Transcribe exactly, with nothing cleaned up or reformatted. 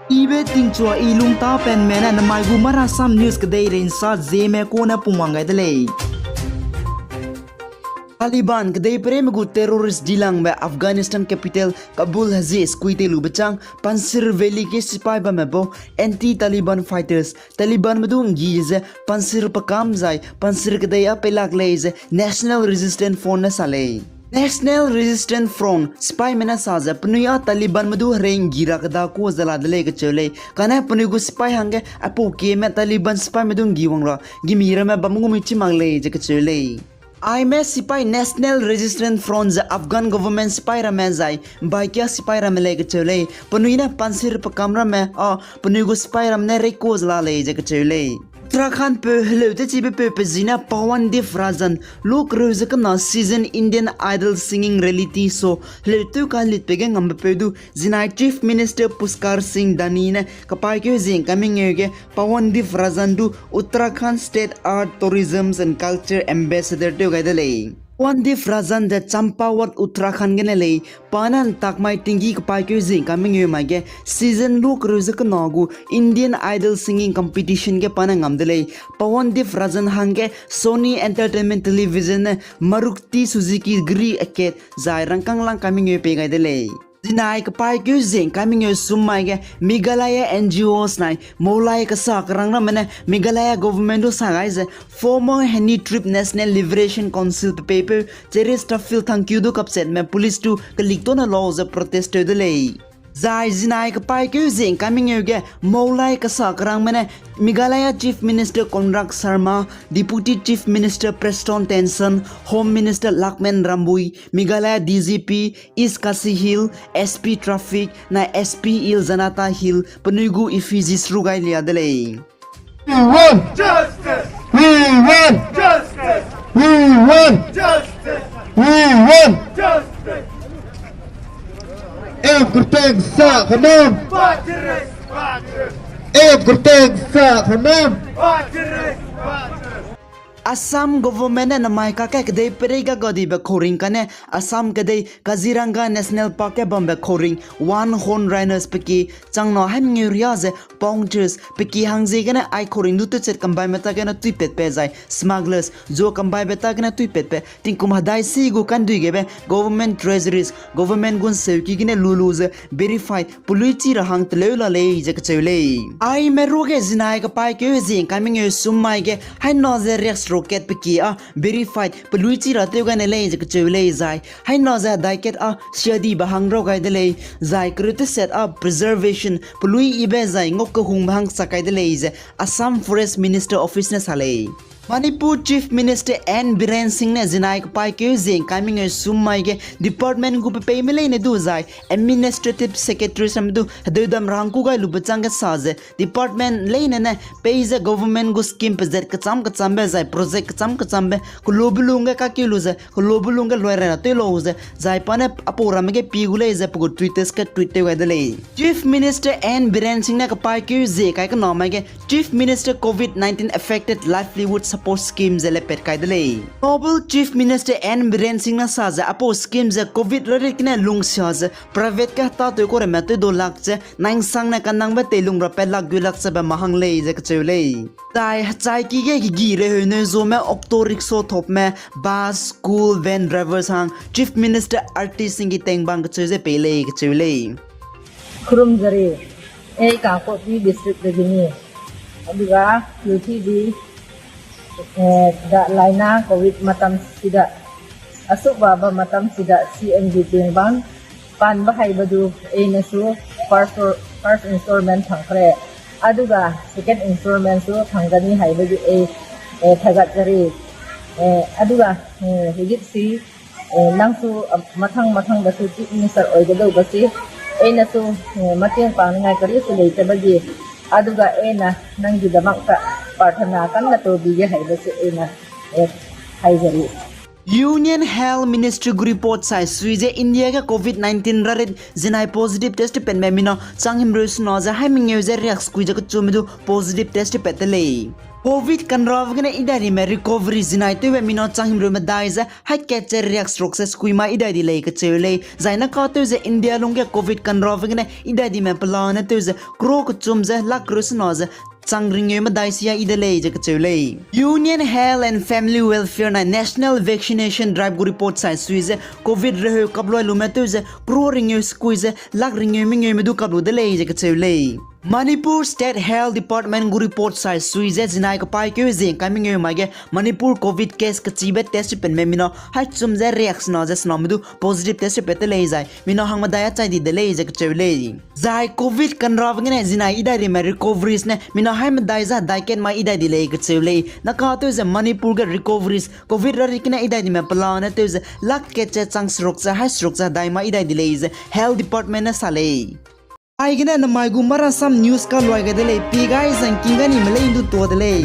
Ibe tingchua i lungta penme ne namai gu Marasam News kedei reinsa Zeme kone pungwang gai de lei. Taliban kedei pereime gu terrorist dilangbe Afghanistan capital Kabul hezie skui tei lube chang Panjshir Valley ge sipai bamme bau anti-Taliban fighters Talibanme du nggi ze Panjshir pe kam zai Panjshir kedei â peilak lei ze National Resistance Front ne sa lei. National Resistance Front sipaime ne sa ze penui â Talibanme du herei nggi ra keda ku ze la de lei kacheu lei. Kane penui gu sipai hangge aipau kieme Taliban sipaime du nggi wang ra gimi ramme bam gu mi chi mak lei ze kacheu lei. Aime sipai National Resistance Front ze Afghan government sipai ramme zai baikia sipai ramme lei kacheu lei. Penui ne Panjshir pe kam ramme â penui gu sipai ram ne reiko ze la lei ze kacheu lei. Uttarakhand peu heleu techibe peu pe zi ne Pawandev Rajan, lu kereu ze kena season Indian Idol singing reality show heleu tew kalitbe ge ngambe peu du zinai Chief Minister Pushkar Singh Dhani ne kapaîkeu zing kamingeu ge Pawandev Rajan du Uttarakhand State Art, Tourism and Culture Ambassador tew gai de lei. Pawandev Rajan ze Champawat, Uttarakhand gene lei. Pa ne ntakmai tinggi kapaîkeu zing kamingeu mai ge season lu kereu ze kena gu Indian Idol singing competition ge pa ne ngam de lei. Pawandev Rajan hangge Sony Entertainment Television ne Maruti Suzuki gari akat zai rangkanglang kamingeu pei gai de lei. Zinai kapaîkeu zing kamingeu sum mai ge Meghalaya N G Os nai maulai kasa kerang ramme ne Meghalaya government du sa gai ze former Hani Trip National Liberation Council pe peipeu Cheristaphil Thangkhiew du kapchatme police du kelik tone lau ze protest tew de lei. Zai zinai kapaîkeu zing kamingeu ge maulai kasa kerangme ne Meghalaya Chief Minister Conrad Sangma, Deputy Chief Minister Preston Tynsong, Home Minister Lakman Ramboi, Meghalaya D G P East Khasi Hills, S P Traffic nai S P Hill Janata Hill penui gu effigies ru gai lia de lei. We want justice. We want justice. We want justice. We want justice. Em kurteng sa kanam. Em kurteng sa kanam. Assam government ne namai kakge kedei perei ga gadibe khauring kane Assam kedei Kaziranga National Park ge bambe khauring one horn rhinos pe ki changna haimngeu ria ze poachers pe ki hangziegene ai khauring du tewchat kambaime tâ gene tuipatbe zai smugglers zuwa kambaibe tâ gene tuipatbe tingkum hedai si gu kandui gebe government treasuries, government gu nseuki gene lu lu ze verified peluichi ra hang teleu la lei ze kacheu lei. Aime ruge zinai kapaîkeu zing kamingeu sum mai ge haina ze riaksero kat pe ki â verified peluichi ra tew gaine lei ze kacheu lei zai haina ze hedai kat â siadibe hang rau gai de lei zai kereu teset â preservation pelui ibe zai ngau kehungbe hang chak kai de lei ze Assam Forest Minister Office ne sa lei. Manipur Chief Minister N Biren Singh ne zinai kapaîkeu zing kamingeu sum mai ge department gu pepeime leine du zai administrative secretary sam du hedeudam ra hang kû gai lube chang ge sa ze department leine ne pei ze government gu scheme pezat kecham kechambe zai project kecham kechambe kelobe lungge kakeu lu ze kelobe lungge luai rai ra tew lau ze zai pa ne apau ramme ge pi gu lei ze pe gu Twitter ge tweet tew gai de lei. Chief Minister N Biren Singh ne kapaîkeu zie kai kena mai ge Chief Minister COVID nineteen Affected Livelihood Support Scheme ze lepat kai de lei. Noble Chief Minister N Biren Singh ne sa ze apau scheme ze COVID rarit gene lungsia ze private ge hetâtew kau ramme tew dau lak ze naingsang ne kanangbe teilung ra pat lak gui lak zebe mahang lei ze kacheu lei. Zai hechaiki ge kegi reheu neu zume auto rickshaw thopme bus, school van drivers hang Chief Minister R T Singh ki tengbang kacheu ze pei lei kacheu lei. Khrum zari, ei Kangpokpi district de gini. Aduga, luthi di, eh, da laina COVID matam sida, asuk ba ba matam sida C M G tengbang, pan ba hai ba du, ei ne su first, first installment thang kre. Aduga, second installment su thang gani hai ba du, ei, eh, thagat zari. Eh, aduga, eh, higit si, eh, nang su, ah, mathang mathang da su Chief Minister oi ge dau ba si, ei ne su, eh, matiang pang ngai kari su lei te ba gi, aduga ei ne nang gi da mak ta, prarthana kan na to bi ge hai ba si ei ne, eh, hai zari. Union Health Ministry gu report sai sui ze India ge covid nineteen rarit zinai positive test tepatme mina chang himreu sena ze hai mengeu ze riak sekui ze kechume du positive test tepat de lei. Covid kanrave gene idai dime recovery zinai tewbe mina chang himreu medai ze hai kat ze riak seruk ze sekui mai idai di lei kacheu lei. Zai naka tew ze India lung ge covid kanrave gene idai dime pelane tew ze crore kechum ze lakh kereu sena ze chang ringeu medai sia i de lei ze kacheu lei. Union Health and Family Welfare nai National Vaccination Drive gu report sai sui ze covid reheu kaplui lume tew ze crore ringeu sekui ze lakh ringeu mengeume du kaplu de lei ze kacheu lei. Manipur State Health Department gu report sai sui ze zinai kapaîkeu zing kai mengeu mai ge Manipur covid case kechibe test tepatme mina hai chum ze riak sena ze sename du positive test tepat de lei zai mina hang medai a chai di de lei ze kacheu lei. Zai covid kanrave gene zinai idai dime recoveries ne mina hai medai ze dai kat mai idai di lei kacheu lei. Naka tew ze Manipur ge recoveries covid rarit gene idai dime pelane tew ze lakh kat ze chang seruk ze hai seruk ze dai mai idai di lei ze Health Department ne sa lei. Aigene namai gu marasam news kaluai gai de lei, pi gai zangking gai nime lei ndu tua de lei.